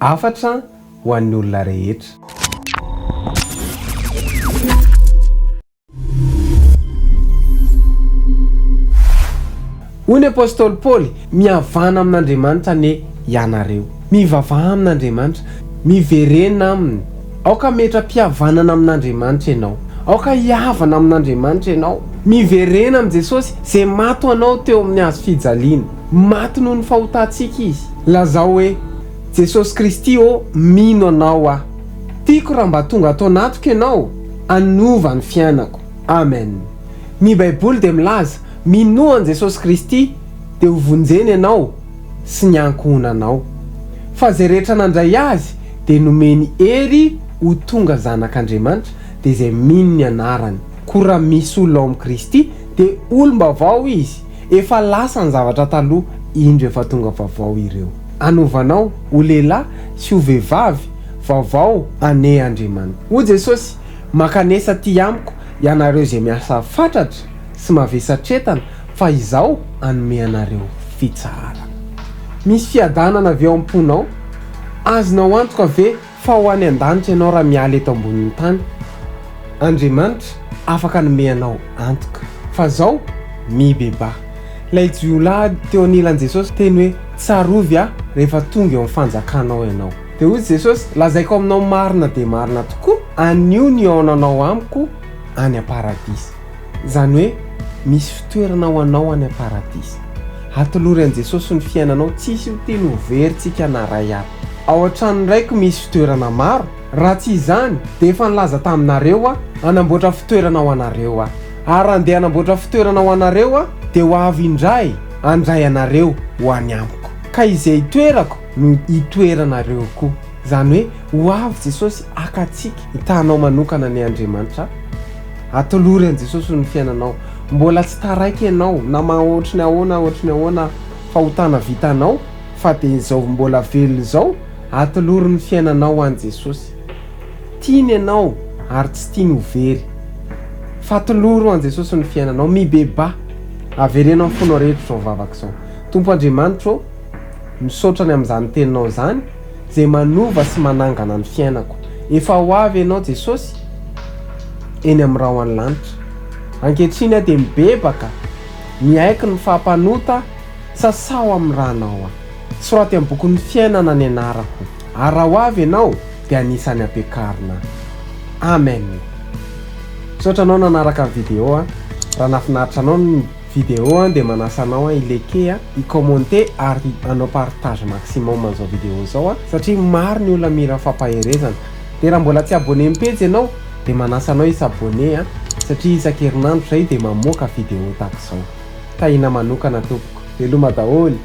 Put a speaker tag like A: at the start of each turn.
A: Hafatra ho an'ny olona rehetra. Hoy ny apostoly Paoly, Mihavàna amin'Andriamanitra anie ianareo. Mivavaha amin'Andriamanitra. Miverena aminy. Aoka hametra-pihavanana amin'Andriamanitra ianao. Aoka hihavana amin'Andriamanitra ianao. Miverena amin'i Jesosy, izay maty ho anao teo amin'ny hazo fijaliana. Maty noho ny fahotantsika Izy. Lazao hoe, Jesosy Kristy ô, mino Anao aho. Tiako raha mba tonga ato anatiko Ianao, hanova ny fiainako. Amen. Ny Baiboly dia milaza, Minoa an'i Jesosy Kristy, dia ho vonjena ianao sy ny ankohonanao. Fa izay rehetra nandray Azy dia nomeny hery ho tonga zanak'Andriamanitra, dia izay mino ny anarany. Koa raha misy olona ao amin'i Kristy, dia olom-baovao izy, efa lasa ny zavatra taloha, indro efa tonga vaovao ireo. Hanova anao ho lehilahy sy ho vehivavy vaovao anie Andriamanitra. Hoy Jesosy, Mankanesa aty amiko ianareo izay miasa fatratra sy mavesatretana, fa Izaho hanome anareo fitsaharana. Misy fiadanana ve ao am-ponao? Azonao antoka ve fa ho any an-danitra ianao raha miala eto ambonin'ny tany? Andriamanitra afaka hanome anao antoka. Fa zao, mibebaha. Ilay jiolahy teo anilan'i Jesosy teny hoe, Tsarovy aho rehefa tonga eo amin'ny fanjakanao ianao. Dia hoy Jesosy, Lazaiko aminao marina dia marina tokoa, anio ny hihaonanao amiko any am-paradisa. Izany hoe misy fitoerana ho anao any am-paradisa. Atolory an'i Jesosy ny fiainanao, tsisy ho tiany ho very tsika na ray ary. Ao an-tranon'ny Raiko misy fitoerana maro, raha tsy izany dia efa nilaza taminareo Aho, hanamboatra fitoerana ho anareo Aho. Ary raha handeha hanamboatra fitoerana ho anareo Aho, dia ho avy indray handray anareo ho any Amiko. Ka izay itoerako no hitoeranareo koa. Izany hoe ho avy Jesosy haka antsika. Hitahanao manokana anie Andriamanitra. Atolory an'i Jesosy ny fiainanao. Mbola tsy taraiky ianao na ma ohatry ny ahoana ohatry ny ahoana fahotana vitanao fa dia izao mbola velona izao atolory ny fiainanao ho an'i Jesosy. Tiany ianao ary tsy tiany ho very. Fa atolory ho an'i Jesosy ny fiainanao. Mibebaha. Avereno amin'ny fonao rehetra izao vavaka izao. Tompo Andriamanitro ô, misaotra ny amin'izany teninao izany izay manova sy manangana ny fiainako. Efa ho avy Ianao Jesosy eny amin'ny rahon'ny lanitra. Ankehitriny aho dia mibebaka, miaiky ny faha-mpanota, sasaho amin'ny rànao aho. Soraty amin'ny bokin'ny fiainana ny anarako. Ary raha ho avy Ianao dia anisan'ny ampiakarina aho. Amen. Misaotra anao nanaraka ny vidéo a. Raha nahafinaritra anao ny vidéo a dia manasa anao hi liker a, hi commenter ary hanao partage maximum an'izao vidéo izao a satria maro ny olona mila fampaherezana. Dia raha mbola tsy abonné amin'ny pejy ianao dia manasa anao hi s'abonner a satria isan-kerinandro izay dia mamoaka vidéo tahaka izao. Tahiana manokana tompoko. Veloma daholo.